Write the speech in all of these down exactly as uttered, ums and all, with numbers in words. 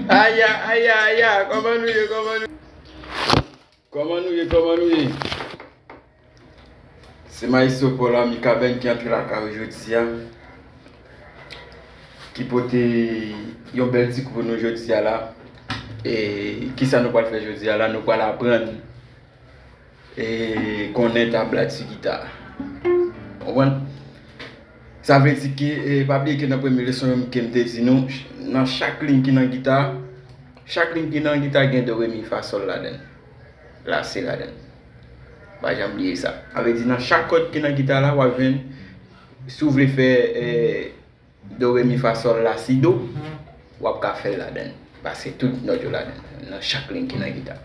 Aya, aya, aya, kòman nou ye, kòman nou, kòman nou ye, kòman nou ye? Se Maestro Paul Army Caben ki antre lakay ou jodi a, ki pote yon bèl ti kou pou nou jodi a la. E kisa nou pral fè jodi a la? Nou pral aprann e konnen tab la ti gita. Konprann? Sa vle di ke, e, pa bliye ke nan premye leson yo ke m te di nou, ch-, nan chak liy ki nan gita, chak liy ki nan gita gen do, re, mi, fa, sòl ladan l. La, si ladan l. Pa janm bliye sa. Sa vle di nan chak kòd ki nan gita la, w ap jwenn, si w vle fè, e, do, re, mi, fa, sòl, la, si, do, w ap ka fè l ladan l. Paske tout nòt yo ladan l, nan chak liy ki nan gita.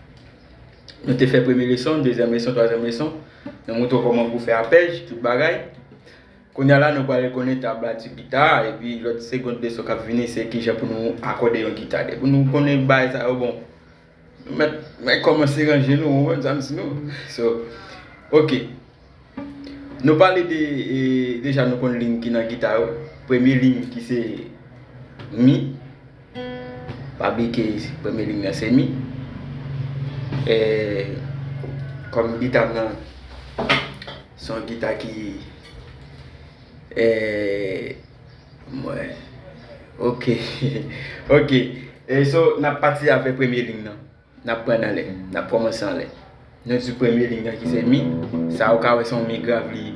Nou te fè premye leson, dezyèm leson, twazyèm leson. Nou montre w kòman pou fè apèj, tout bagay. Kounye a la, nou pral konnen tab la ti gita, epi lòt segond leson k ap vini, se kijan pou nou akòde yon gita. Depi nou konnen bagay sa yo, bon, nou mèt, mèt kòmanse ranje nou, ou konprann sa m di nou? So, ok. Nou pale de, e, deja nou konn liy ki nan gita yo. Premye liy ki se mi. Pa bliye ke premye liy nan se mi. E, kòm gita m nan, se yon gita ki, Eh, mwen. Ok. Ok. E so, n ap pati avèk premye liy nan. N ap pran anlè. N ap kòmanse anlè. Nou di premye liy nan ki se mi. Sa ou ka wè se yon mi grav li ye.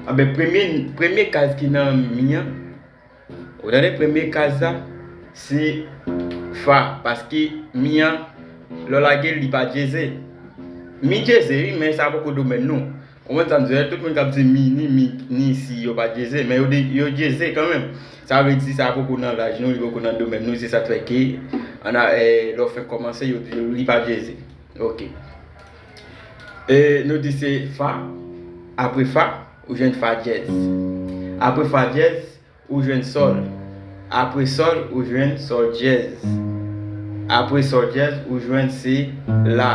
Anben, premye, premye kaz ki nan mi an, ou tande, premye kaz la, se fa. Paske mi an, lè w lage l, li pa dyeze. Mi dyeze, wi, men sa poko domèn nou. Ou konprann sa m di w la? Tout moun k ap di mi ni, mi ni si yo pa dyeze, men yo, de- yo dyeze kanmenm. Sa vle di sa poko nan laj nou, li poko nan domèn nou, se sa k fè ke ann a, eh, lè w fèk kòmanse, yo di li pa dyeze. Ok. E nou di se fa, apre fa, ou jwenn fa dyèz. Apre fa dyèz, ou jwenn sòl. Apre sòl, ou jwenn sòl dyèz. Apre sòl dyèz, ou jwenn se la.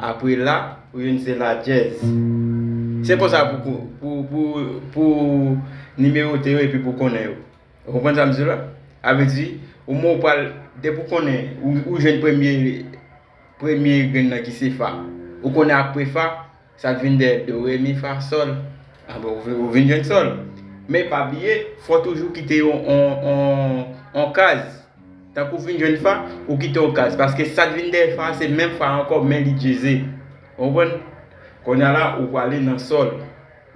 Apre la, ou jwenn se la dyèz. Se konsa pou, pou, pou, pou nimewote yo epi pou konnen yo. Ou konprann sa m di w la? A vle di, ou mwen ou pral, depi w konnen, ou, ou jwenn premye, premye grenn nan ki se fa. Ou konnen apre fa, sa k vin dèyè do, re, mi, fa, sòl. Anben, ou vin, ou vin jwenn sòl. Men pa bliye, fò w toujou kite yon, yon, yon, yon kaz. Tankou w vin jwenn fa, ou kite yon kaz. Paske sa k vin dèyè fa, se menm fa ankò, men li dyeze. Ou konprann? Kounye a la, ou prale nan sòl.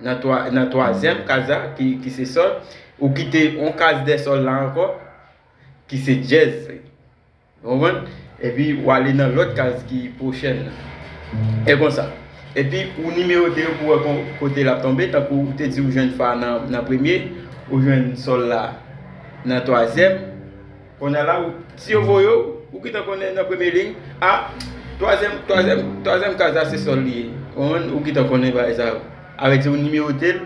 Nan twa, nan twazyèm kaz la, ki, ki se sòl, ou kite yon kaz dèyè sòl la ankò, ki se dyèz. Ou konprann? Epi w ale nan lòt kaz ki pwochèn nan. E konsa. Epi ou nimewote yo pou wè kon- kote l ap tonbe, tankou ou te di ou jwenn fa nan, nan premye, ou jwenn sòl la nan twazyèm. Kounye a la, ou, si yo voye w, ou gentan konnen nan premye liy, a, twazyèm, twazyèm, twazyèm kaz la se sòl li ye. Ou konprann? Ou gentan konnen bagay sa yo. A vle di ou nimewote l,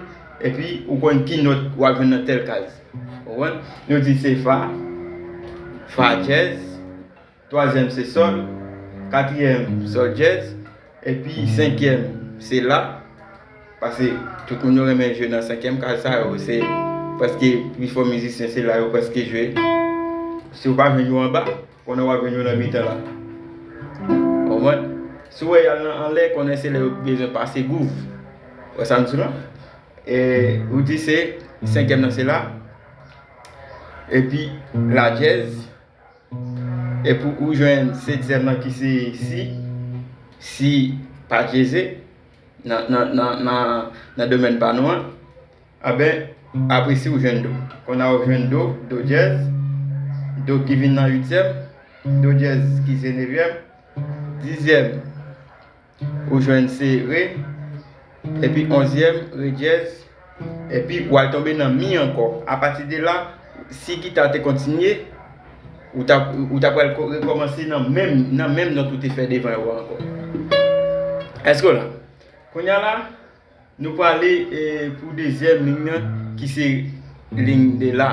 epi ou konn ki nòt w ap jwenn nan tèl kaz. Ou konprann? Nou di se fa, fa dyèz, twazyèm se sòl, katriyèm sòl dyèz, epi senkyèm se la. Paske tout moun yo renmen jwe nan senkyèm kaz sa yo, se prèske pifò mizisyen se la yo prèske jwe. Si w pa jwenn yo anba, konnen w ap jwenn yo nan mitan la. Konprann? Si w wè y al nan anlè, konnen se lè yo bezwen pase gwouv. Wè sa m di w la? E, ou di se senkyèm nan se la. Epi la dyèz. Epi ou jwenn setyèm nan ki se si. Si pa dyeze nan, nan, nan, nan, nan domèn pa nou an. Anben, apre si ou jwenn do. Kounye a ou jwenn do, do dyèz. Do ki vin nan uityèm. Do dyèz ki se nevyèm. Dizyèm. Ou jwenn se re, epi onzyèm, re dyèz, epi w al tonbe nan mi ankò. Apati de la, si gita te kontinye, ou ta, ou ta pral ko- rekòmanse nan menm, nan menm nòt ou te fè devan yo ankò. Èske w la? Kounye a la, nou prale, e, pou dezyèm liy nan, ki se liy de la.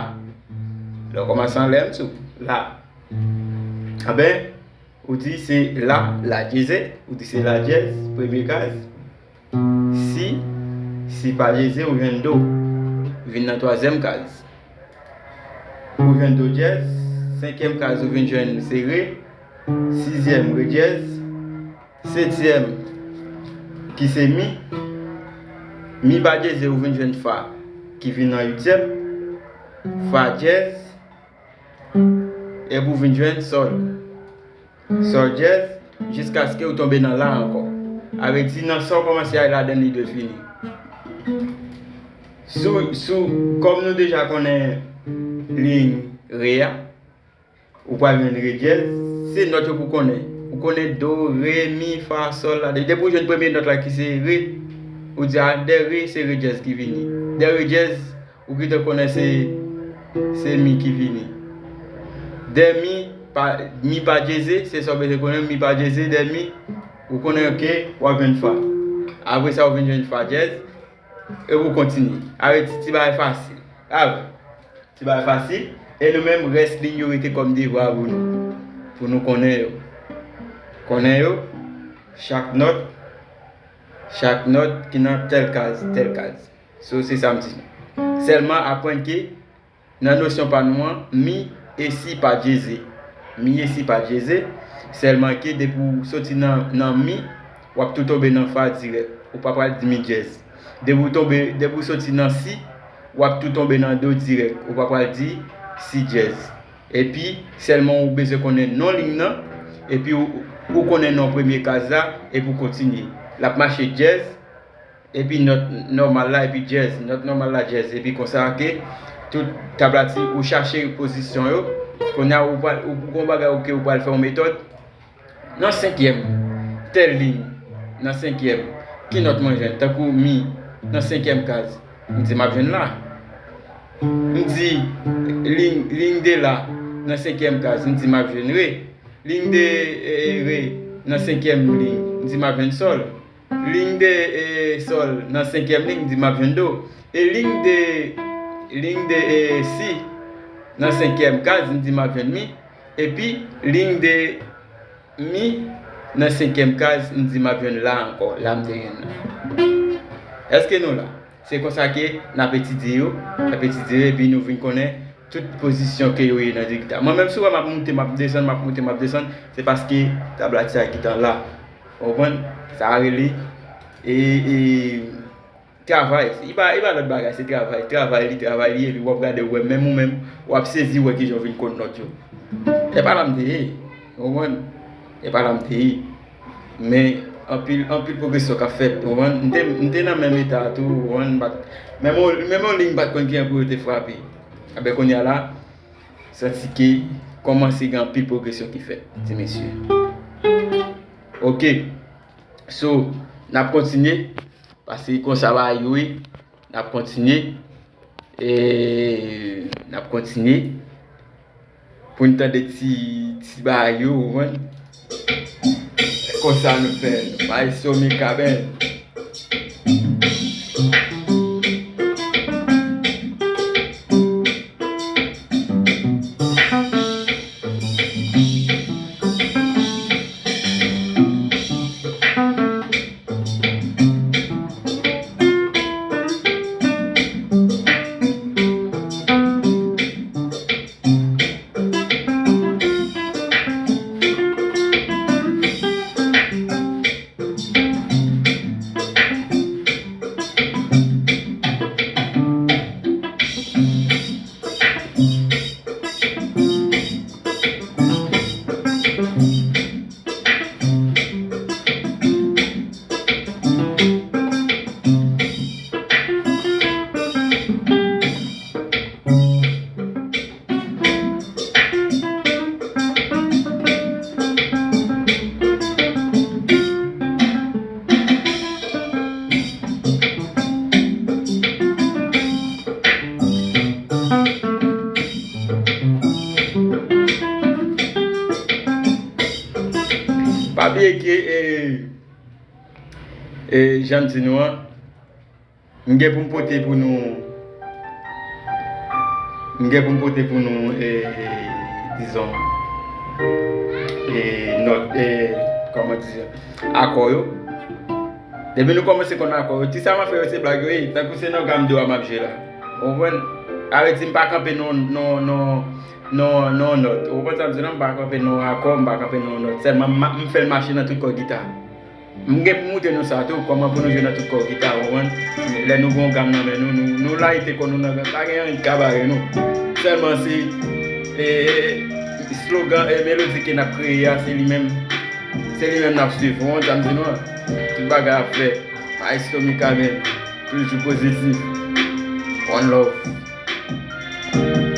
Lè w kòmanse anlè m sou la. Anben, ou di se la, la dyeze, ou di se la dyèz, premye kaz. Si, si pa dyeze, ou jwenn do. Vin nan twazyèm kaz. Ou jwenn do dyèz, senkyèm kaz ou vin jwenn se re, sizyèm re dyèz, setyèm ki se mi, mi pa dyeze ou vin jwenn fa ki vin nan uityèm, fa dyèz, epi ou vin jwenn sòl. Sòl dyèz, jiskaske ou tonbe nan la ankò. A vle di nan sa w kòmanse a ladann li dwe fini. Sou, sou, kòm nou deja konnen liy re a, ou pral jwenn re dyèz, se nòt yo pou konnen. Ou konnen do, re, mi, fa, sòl la. Depi ou jwenn premye nòt la ki se re, ou di a, dè re, se re dyèz ki vini. Dè re dyèz, ou gentan konnen se, se mi ki vini. Dè mi, pa, mi pa dyeze, se sa w bezwen konnen, mi pa dyeze, dè mi, ou konnen ke w ap jwenn fa. Apre sa, ou vin jwenn fa dyèz, epi ou kontinye. Arete, ti bagay fasil. Avè. Ti bagay fasil. E nou menm, rès liy yo rete kòm devwa pou nou. Pou nou konnen yo. Konnen yo, chak nòt, chak nòt ki nan tèl kaz, tèl kaz. So, se sa m di nou. Sèlman aprann ke nan nosyon pa nou an, mi e si pa dyeze. Mi e si pa dyeze, sèlman ke depi w soti nan, nan mi, w ap tou tonbe nan fa dirèk. Ou pa pral di mi dyèz. Depi w tonbe, depi w soti nan si, w ap tou tonbe nan do dirèk. Ou pa pral di si djèz. Epi, sèlman ou bezwen konnen non liy nan, epi ou, ou konnen non premye kaz la, epi ou kontinye. L ap mache djèz, epi nòt nòmal la, epi djèz, nòt nòmal la, djèz, epi konsa, ke tout tablati, ou chache pozisyon yo. Kounye a, ou pral, ou gon bagay, oke, ou pral fè yon metòd. Nan senkyèm, tèl liy, nan senkyèm, ki nòt mwen jwenn? Tankou mi, nan senkyèm kaz, m di m ap jwenn la. M di liy, liy de la, nan senkyèm kaz, m di m ap jwenn re. Liy de, e, re, nan senkyèm liy, m di m ap jwenn sòl. Liy de, e, sòl, nan senkyèm liy, m di m ap jwenn do. E liy de, liy de, e, si, nan senkyèm kaz, m di m ap jwenn mi. Epi, liy de mi, nan senkyèm kaz, m di m ap jwenn la ankò, la m te jwenn la. Èske nou la? Se konsa ke n ap etidye yo, n ap etidye yo, epi nou vin konnen tout pozisyon ke yo ye nan di gita. Mwen menm, si w wè m ap moute, m ap desann, m ap moute, m ap desann, se paske tablati a gentan la. Ou konprann? Sa a rele, e, e, travay. E pa, e pa lòt bagay, se travay. Travay li, travay li, epi w ap gade, w wè, menm ou menm, w ap sezi, w wè kijan w vin konn nòt yo. E pa la m te ye, ou konprann? E pa la m te ye. Men, anpil, anpil pwogresyon k ap fèt, ou konprann? M te, m te nan menm eta a tou, ou konprann? M pa t, menm yon, menm yon liy m pa t konn kijan pou yo te frape. Enben, kounye a la, santi ke kòmanse gen anpil pwogresyon ki fèt, ti mesye. Oke. So, n ap kontinye, paske konsa bagay yo ye, n ap kontinye, e n ap kontinye pou n tande ti, ti bagay yo, ou konprann? Konsa nou fè, maestro Mikaben. Pa bliye ke, e, e, jan m di nou an, m gen pou m pote pou nou, m gen pou m pote pou nou, e, e, dizon, e, nòt, e, kòman di, akò yo. Depi nou kòmanse konn akò yo, ti sa m ap fè yo se blag yo ye, tankou se nan gam do a m ap jwe la. Ou konprann? Sa vle di m pa kanpe nan, nan, nan, nan, nan nòt. Ou konprann sa m di la? M pa kanpe nan akò, m pa kanpe nan nòt. Sèlman m, m fè l mache nan tout kò gita. M gen pou montre nou sa tou, kòman pou nou jwe nan tout kò gita, ou konprann? Lè nou gen yon gam nan men nou, nou, nou layite kò nou nan, pa gen anyen ki ka bare nou. Sèlman se, e, slogan, e, melodi ke n ap kreye a, se li menm, se li menm n ap swiv, ou konprann sa m di nou an? Tout bagay ap fèt. Maestro Mikaben, toujou pozitif. One love.